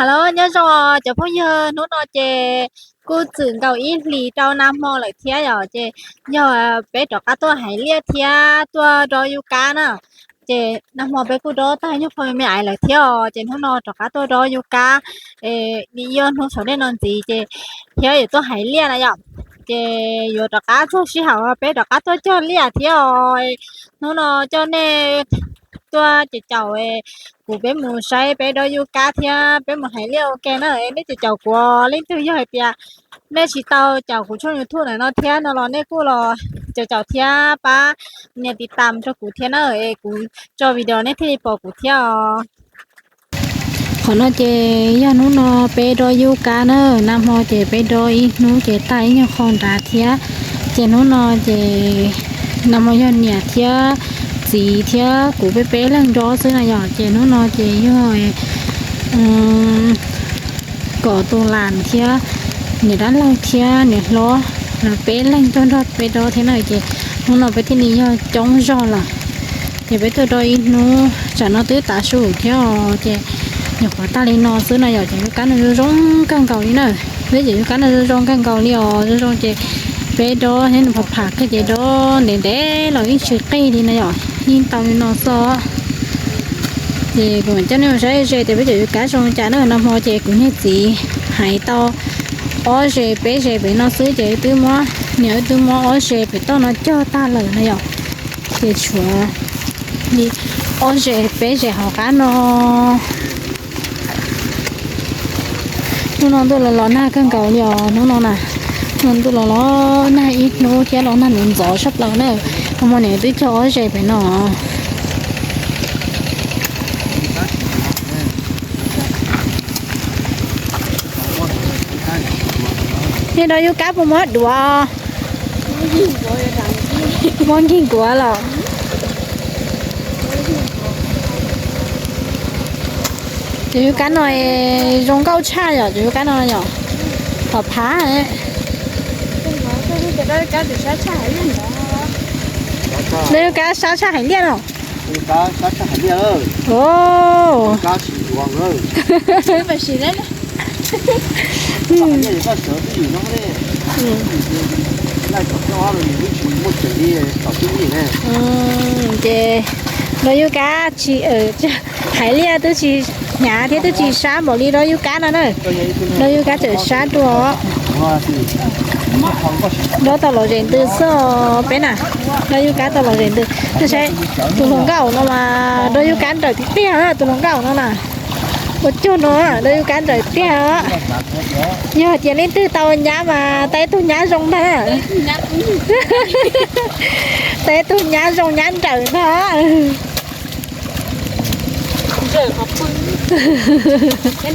Hello, nyob zoo cov phooj ywg, hnub no ces kuj txwm nkaus ib hlis rau nag hmo lawm thiab yom, ces yog peb rov qab tuaj hais liaj thiab tuaj dob yub kab na. Ces nag hmo peb kuj dob tag nyuag qho me me aiv lawm thiab os, ces hnub no rov qab tuaj dob yub kab, nws yuav hnub saum dej no ntxiv ces thiab yuav tuaj hais liaj na yom. Ces yuav rov qab txog sij hawm peb rov qab tuaj cog liaj thiab os. Hnub no coj nej tuaj caum caum kuv peb mus saib peb dob yub kab thiab peb mus hais liaj ua ke na. Nej caum caum kuv, leej twg yog hais tias nej tsis tau caum kuv tshooj YouTube ntawm no thiab no los nej kuj los caum caum thiab pab nias tiv tam rau kuv thiab na, es kuv tso video nej thiaj li pom kuv thiab os. Qhov no ces yog hnub no peb dob yub kab na, nag hmo ces peb dob ib hnub ces tag ib nyuag qho nrad thiab. Ces hnub no ces nag hmo yog niam thiab txiv thiab kuv peb peb leeg dob xwb na yom. Ces hnub no ces yog kom tus las thiab niam dab laug thiab niam hlob los peb leeg tuaj nrog peb dob thiab na. Ces hnub no peb thiaj li yog coob zog lawm. Ces peb tuaj dob ib hnub tsam no twb tav su thiab os, ces nyuam qhuav tag li no xwb no yom. Ces yub kab no zoo zoo kawg nkaus li na. Peb ces yub kab no zoo zoo kawg nkaus li os, zoo zoo ces peb dob thiab nws pham pham kiag ces dob ntev ntev los yeej tsis qig li na yom, yeej tau li no xwb. Ces kuv mam coj nej mus saib ze tias peb cov yub kab zoo cas na. Nag hmo ces kuv niag txiv hais tau ob ze peb ze pem no xwb ces wb twb muab, niam wb twb muab ob ze pem toj no cog tag lawm na yom. Ces tshuav li ob ze peb ze hauv qab no. Hnub no ntuj los los nag kawg nkaus li os hnub no na. Hnub no ntuj los los nag ib hnub thiab los nag ntxov ntxov sab plaws na. Nag hmo niam twb cog ob ze pem no. Nej dob yub kab puas muab duav? Muab nkig nkuav los. Cov yub kab no zoo nkauj tshaj yom, cov yub kab no yom. Pham phab. Dob yub kab sab tshaj hais liaj no. Ces dob yub kab tsis, hais liaj twb tsis hnyav thiab twb tsis sab npaum li dob yub kab no na. Dob yub kab tseem sab dua. Dob tau los zem ntws xwb peb na. Dob yub kab tau los zem ntws. Nej saib tus hluas nkauj no mas dob yub kab nrawm tiag tiag, tus hluas nkauj no na. Ua cuag no dob yub kab nrawm tiag. Yog hais tias leej twg tau nyab mas tau ib tug nyab zoo ntag. Tau ib tug nyab zoo nyab nrawm ntag. Peb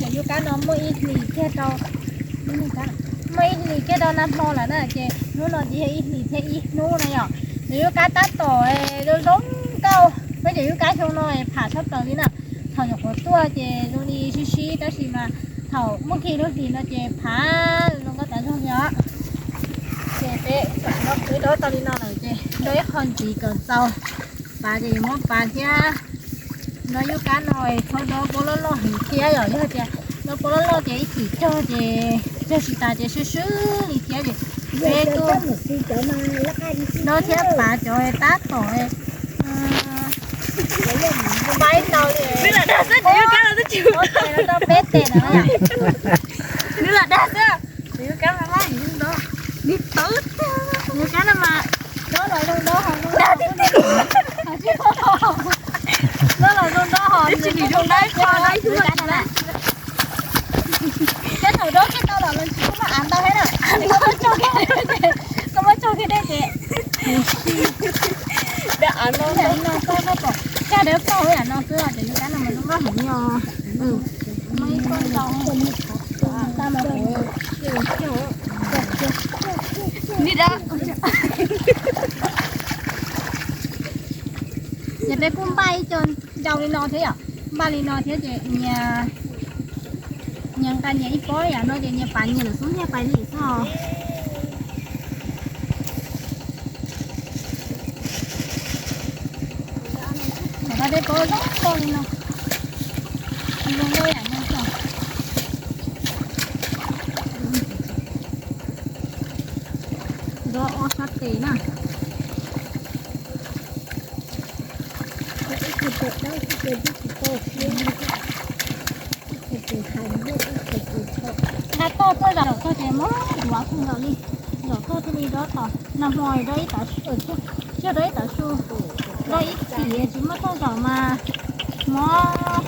cov yub kab no muaj ib hlis kiag rau, muaj ib hlis kiag rau nag hmo lawm na, ces hnub no ces yog ib hlis thiab ib hnub na yom. Cov yub kab tab tom zoo zoo nkauj, peb cov yub kab xyoo no pham tshaj plaws li na. Thaum nyuam qhuav tuaj ces zoo li sib sib tab sis mas thaum muaj khi lub hlis no ces pham zoo nkauj tas zog li os. Ces peb tam sim no peb dob tau li no lawm ces dob ib qho ntxiv kom txaus pav ces yuav muab pav thiab. Dob yub kab no txhob dob pob loj loj heev thiab yom, yog tias dob pob loj loj ces ib chim cog ces cog tsis tas ces swb swb li thiab ces peb kuj dob thiab pav cov tab tom paib tau li. Peb tes no, nws lam dag xwb. Yub kab no mas, yub kab no mas, dob los zoo dob hos, dob los zoo dob hos, tsis zoo dob, yub kab no na. Peb thaum dob kiag tau los los tsis muaj av ntau thiab na, koj muab tso kiag dej ces, av no, av no, koj pom cag dawb paug yam no xwb os, ces yub kab no mas zoo nkauj heev li os. Ces peb kuj npaj ib co ncau li no thiab yom, npaj li no thiab ces nyias, nyias nqa nyias ib pob yam no ces nyias pav nyias lawm xub ntiag pais li xwb os. Cov dej paub zoo nkauj li no, zoo nkauj yam no xwb. Nrov ob sab tes na. Nqa toj tuaj zaum toj ces muab duav kawg nkaus li, zaum toj thiaj li dob tod. Nag hmo dob ib tav su, tsuag dob ib tav su, dob ib txhis tsis muaj toj zaum mas mob,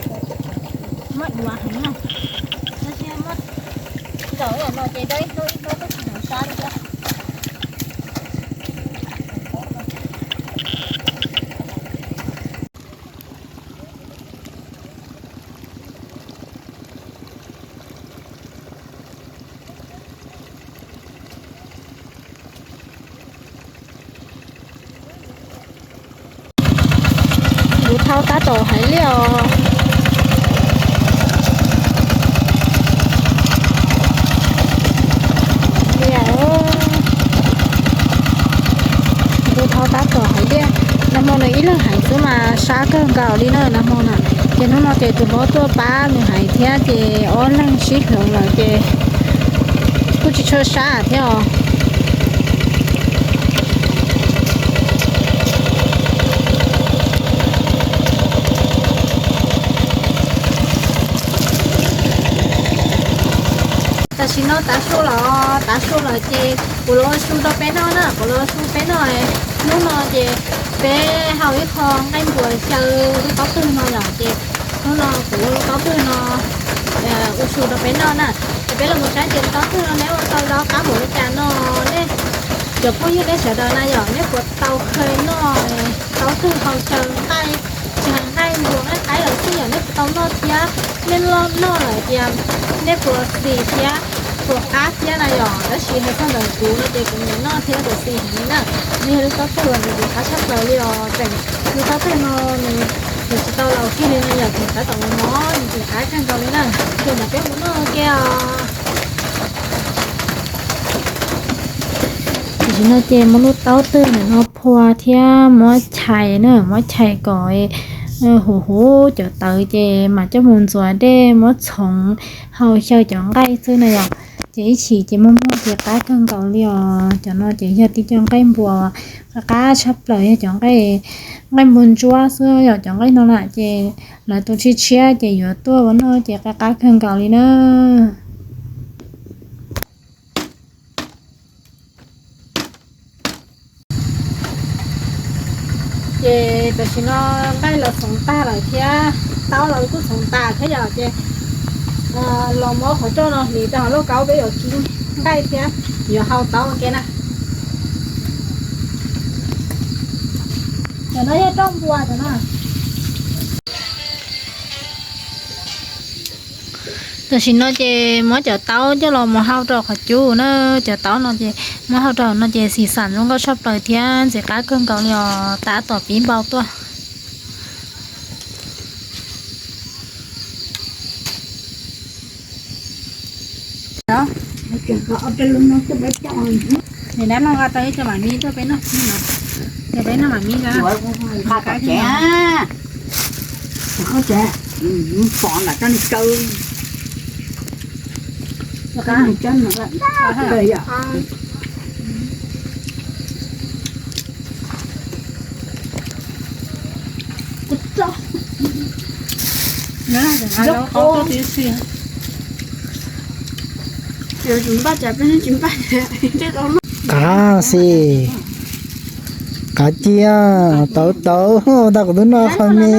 mob duav heev na. Tab sis muab zaum ib yam no ces dob ib hnub ib hnub twb tsis hnov sab li thiab. Kuv thau tab tom haiv liaj os. Kuv thau tab tom haiv liaj. Nag hmo nws ib leeg haiv xwb mas sab kawg nkaus li na nag hmo na. Ces hnub no ces tus hlob tuaj pab nws haiv thiab ces ob leeg sib hloov lawm ces kuj tsis tshua sab thiab os. Tam sim no tav su los tav su lawm ces kuv los ua su rau peb noj na, kuv los ua su peb noj. Hnub no ces peb hau ib qho nqaij npuas xyaw lub taub twg no yom, ces hnub no kuv lub taub twg no ua su rau peb noj na. Ces peb los mus saib tias lub taub twg no neb ua tau zoo qab npaum li cas no. Nej cov phooj ywg nej sawv daws na yom, nej puas tau kheev noj taub twg hau xyaw nqaij, tsis hais nqaij npuas nqaij qaib los xij yom, nej puas tau noj thiab? Nej noj lawm tias nej puas xis thiab puas qab thiab na yom? Tab sis hais txog ntawm kuv no ces kuv nyiam noj thiab kuv xis heev li na. Nws yog lub taub twg uas nws ntxim qab tshaj plaws li os. Tseem lub taub twg no nws tsis tau laus kiag li no yom, tseem tab tom mos mos, nws ntxim qab kawg nkaus li na. Ces ntawm peb mus noj ua ke os. Tam sim no ces muab lub taub twg ntawm no phua thiab muab chais na, muab chais kom huv huv cov tawv ces mam coj mus ntxuav dej muab txhoov hau xyaw cov nqaij xwb na yom. Ces ib chim ces muag muag ces qab kawg nkaus li os. Cov no ces yog tib co nqaij npuas qab qab tshaj plaws, yog cov nqaij, nqaij npua ntsuab xwb yom. Cov nqaij no na ces lawv tus tshiab tshiab ces yuav tuaj ua noj ces qab qab kawg nkaus li na. Ces tam sim no nqaij los txhoov tag lawm thiab, taub los kuj txhoov tas thiab yom. Ces los muab qhov rooj no hliv rau hauv lauj kaub, peb yuav kib nqaij thiab yuav hau taub ua ke na. Cov no yog roj npua cov no. Tam sim no ces muab cov taub coj los mus hau rau qhov cub na. Cov taub no ces muab hau rau no ces xim xam zoo nkauj tshaj plaws thiab ntxim qab kawg nkaus li os, tab tom pib npau tuaj. Niam dab laug nqa tau ib co mam mi tuaj peb noj, peb noj mam mi. Qab tsev, pom nram tsob ni kaw. Qav xi, qav cia, tauv tauv, tau kuv twb noj qhov me.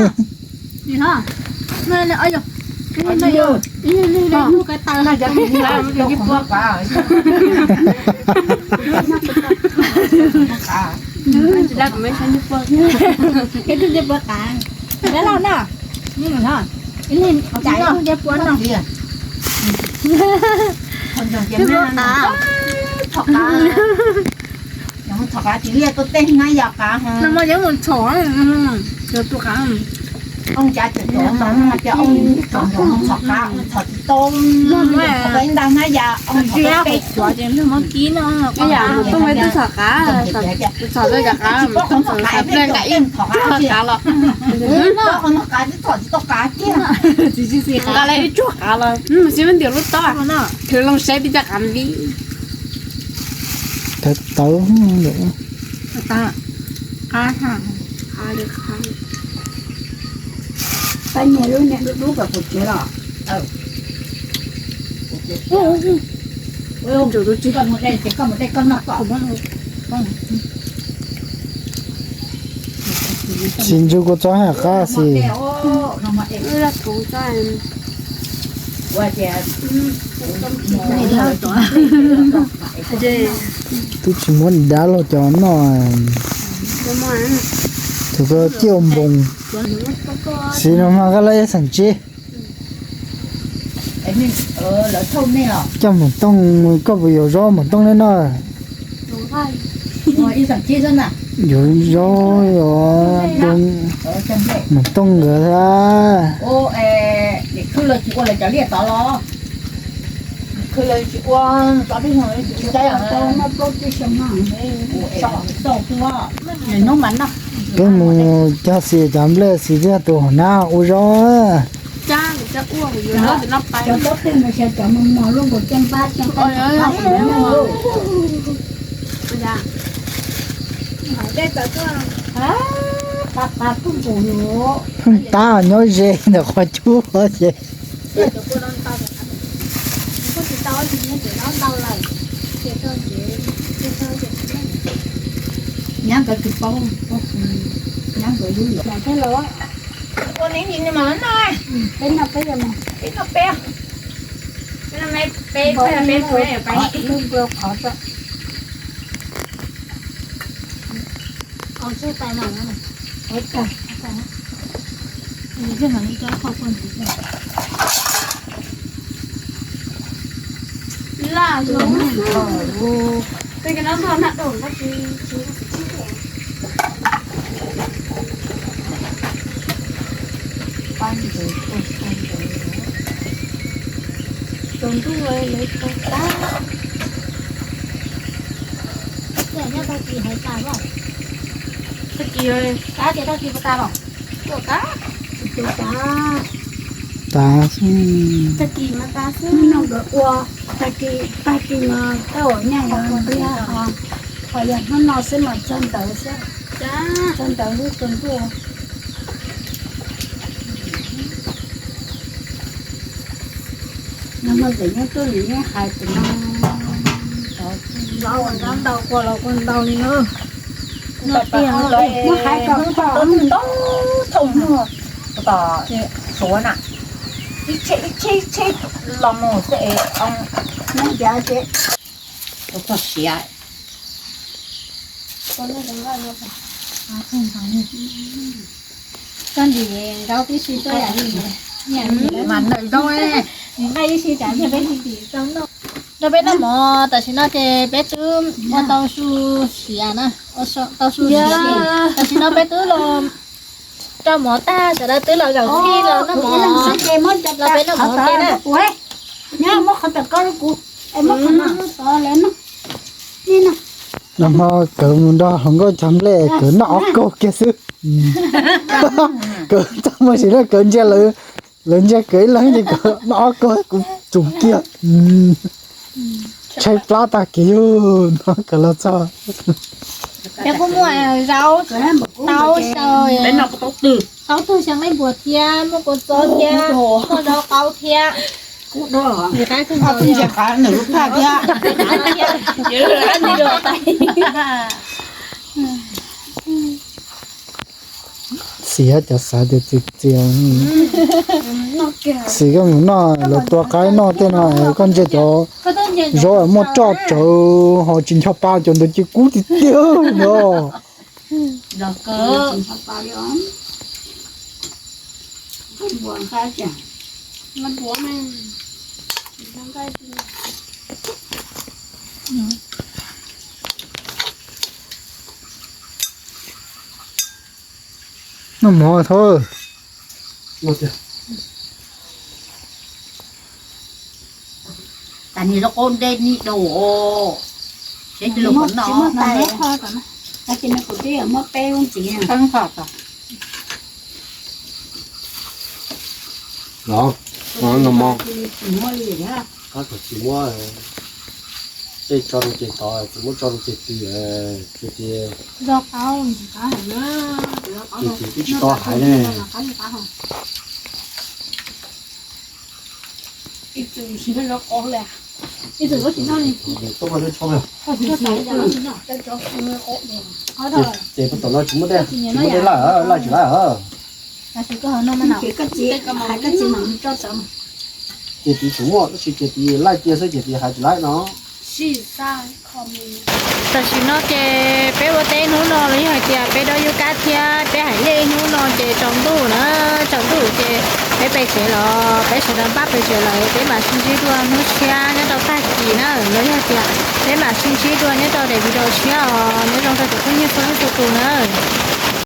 Thov qav tis liaj tuaj tej na yog qav. Nag hmo yeej mus txhom, tus qav. Ntxhov qav, ntxhov tsis tau, ntxhov ntag na yom, ntxhov peb ntag na yom, ntxhov peb, ntxhov peb tub txhov qav, ntxhov txhov tau cov qav, ntxhov qav los, qav tsis txhov tsis tau qav tiag, tsis txhov qav los, xib ntiag lub tob, khwv loo saib peb cov qav vib. Tawv tawv. Tsis ntsw kua txob haj qab xis. Twb tsis muab dab los cov noj. Tus ko ciaj npoos. Xis no mas koj lawv ib xeem tsib. Coj maum tooj, koj puas yuav zaub maum tooj li no? Yuav zaub, yuav maum tooj nkawd thiab. Peb mus cog xis cov nplej xis thiaj tus hauv nab ua zaub. Pheej tab nyob ze ntawm qhov cub ces. Nyab nkawd tsis paub, nyab nkawd lub lawm. Ua neeb ntsis mas noj, peb noj peb, peb noj peb, peb noj peb, peb peb peb. Tus ntuj lawv tau tab. Nyob tag kis hais tas los? Tag kis, tab ces tag kis puas tas los? Puas tas? Tsis tas. Tas xwb. Tag kis mas tas xwb. No nkawd ua tag kis, tag kis mas tau nyaj yog ntiag, ho yog hnub no xwb mas txog ntawd xwb. Txog ntawd lub tus ntuj. Nag hmo tseem nyob tuaj nws yeej hais tias no, zaub ua zaub ntau, kua los kua ntau li na. Noj tiag, muab hais kom ntau ntau thooj muag kom suav na, ib tsheb ib tsheb ib tsheb los mus xwb es nyob ncav ces ua txog siav. Koj ntim zaub tib si tuaj yam li mas ntawm zaub nqaij ib si tas thiaj peb ntim tau noj. Rau peb noj mov tam sim no ces peb twb ua tau su siav na, tau su siav. Tam sim no peb twb los rau mov tag, sawv daws twb los zaum txhij los noj mov, los peb noj mov ua ke na. Nyob muab qhov tawm koj rau kuv, es muab qhov no rau lawv noj. Nag hmo kawg mus nrog hluas nkauj cog nplej, kawg noj ob kaug kiag xwb. Kawg txaj muag sim na, kawg ntsia lawv, lawv ntsia kawg ib leeg ces kawg noj ob kaug kuv tsum kiag. Tshaib plab tag kev yug no kawg los txog. Peb kuj muaj zaub, taub xyaw, taub twg xyaw nqaij npuas thiab, muaj kua txob thiab, muaj zaub qaub thiab. Ntsia qav nws lub thaj thiab. Xis cov xav tias txias txias. Xis koj mus noj lawv tua qaib noj tej no, koj ntsia cov zaub muaj roj tsawv ho tsis ncho pa cov ntawd ces kub tiag tiag no. Noj mov thov. Noj tiag. Tas nig lub qaub dej nig daus os. Seb tus lus no. Los, no mog, qab kom tsis muab tej tso rau ces tod, tsis muab tso rau ces twg, ces ces ces twb tsis tau hais ne. Tuaj ces puag tom no tsis muaj dej, tsis muaj dej laij, laij tsis laij os. Ces twb tsis muaj, tab sis ces twb laij cia xwb ces twb hais tsis laij no. Tam sim no ces peb ua teb hnub no los yog hais tias peb dob yub kab thiab peb hais lej hnub no ces tsaus ntuj na, tsaus ntuj ces peb pem tsev los, peb sawv daws npaj pem tsev lawm, peb mam sib ntsib dua hnub tshiab nyob rau tag kis na, los yog hais tias peb mam sib ntsib dua nyob rau daim video tshiab os. Nyob zoo rau cov phooj ywg txhua leej txhua tus na.